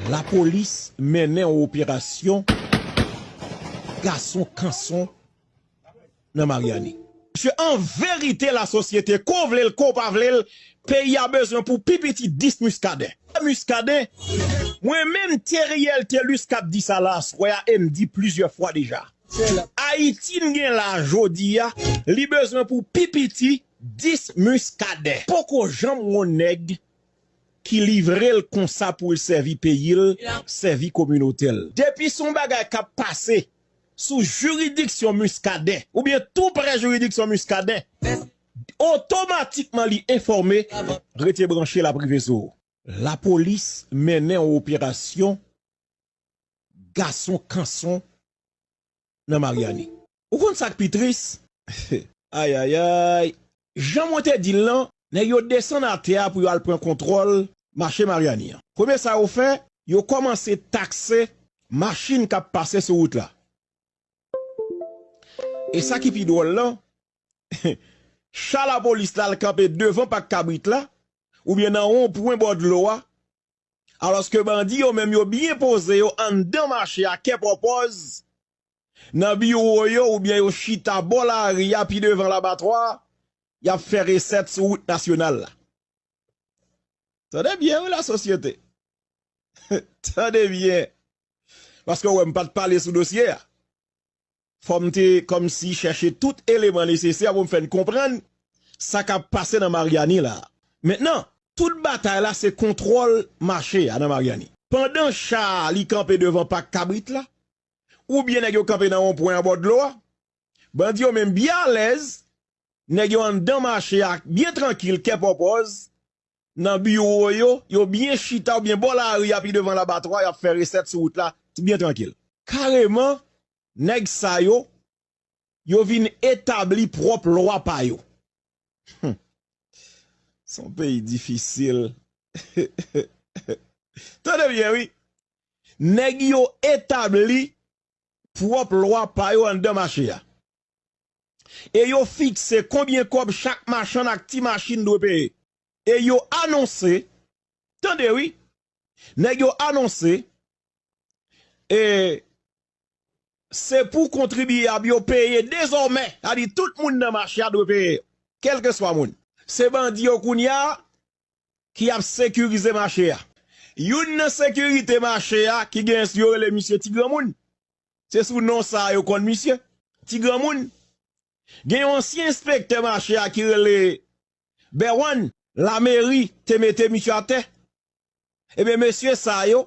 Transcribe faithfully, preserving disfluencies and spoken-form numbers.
Lapolis mennen yon operasyon gason kanson nan Maryani. Mesye, an verite, lasosyete, ko w vle l, ko w pa vle l, peyi a bezwen pou pi piti dis Muscadin. Muscadin, mwen menm Theriel Thelus k ap di sa la aswè a e m di plizyè fwa deja. Ayiti n gen la jodi a, li bezwen pou pi piti dis Muscadin. Poko janm wè yon nèg ki livre l konsa pou l sèvi peyi l, sèvi kominote l. Depi se yon bagay k ap pase sou jiridiksyon Muscadin, oubyen tou prè jiridiksyon Muscadin, otomatikman li enfòme, rete branche, l ap rive sou ou. Lapolis mennen yon operasyon gason kanson nan Maryani. Ou konn sa k pi tris? Ayayay! Jan mwen te di l lan, nèg yo desann atè a pou yo al pran kontwòl mache Maryani an. Premye sa yo fè, yo kòmanse takse machin k ap pase sou wout la. E sa ki pi dwòl lan, cha lapolis la al kanpe devan pak kabrit la, oubyen nan wonpwen bò dlo a, alòske bandi yo menm yo byen poze yo anndan mache a, kè pòpòz, nan biwo yo oubyen yo chita bò lari a pi devan labatwa a, y ap fè resèt sou wout nasyonal la. Tande byen wi, lasosyete. Tande byen. Paske w wè m pa t pale sou dosye a. Fò m te kòmsi chèche tout eleman nesesè pou m fè n konprann sa k ap pase nan Maryani la. Mentnan, tout batay la se kontwòl mache a nan Maryani. Pandan cha a li kanpe devan pak kabrit la, oubyen nèg yo kanpe nan wonpwen an bò dlo a, bandi yo menm byen alèz, nèg yo anndan mache a byen trankil, kè pòpòz, nan biwo yo, yo byen chita oubyen bò lari a pi devan labatwa, y ap fè resèt sou wout la, byen trankil. Kareman, nèg sa yo, yo vin etabli pwòp lwa pa yo. Hum. Se yon peyi difisil. Tande byen, wi. Nèg yo etabli pwòp lwa pa yo anndan mache a. E yo fikse konbyen kòb chak machann ak ti machin dwe peye. E yo anonse, tande wi, nèg yo anonse, e se pou kontribyab yo peye dezòmè, sa di tout moun nan mache a dwe peye, kèlkeswa moun. Se bandi yo kounye a ki ap sekirize mache a. Youn nan sekirite mache a ki gen, yo rele misye Ti Granmoun. Se sou non sa a yo konn misye. Ti Granmoun. Gen yon ansyen enspektè mache a ki rele Bèwann, lameri te mete misye atè. Ebyen, mesye sa yo,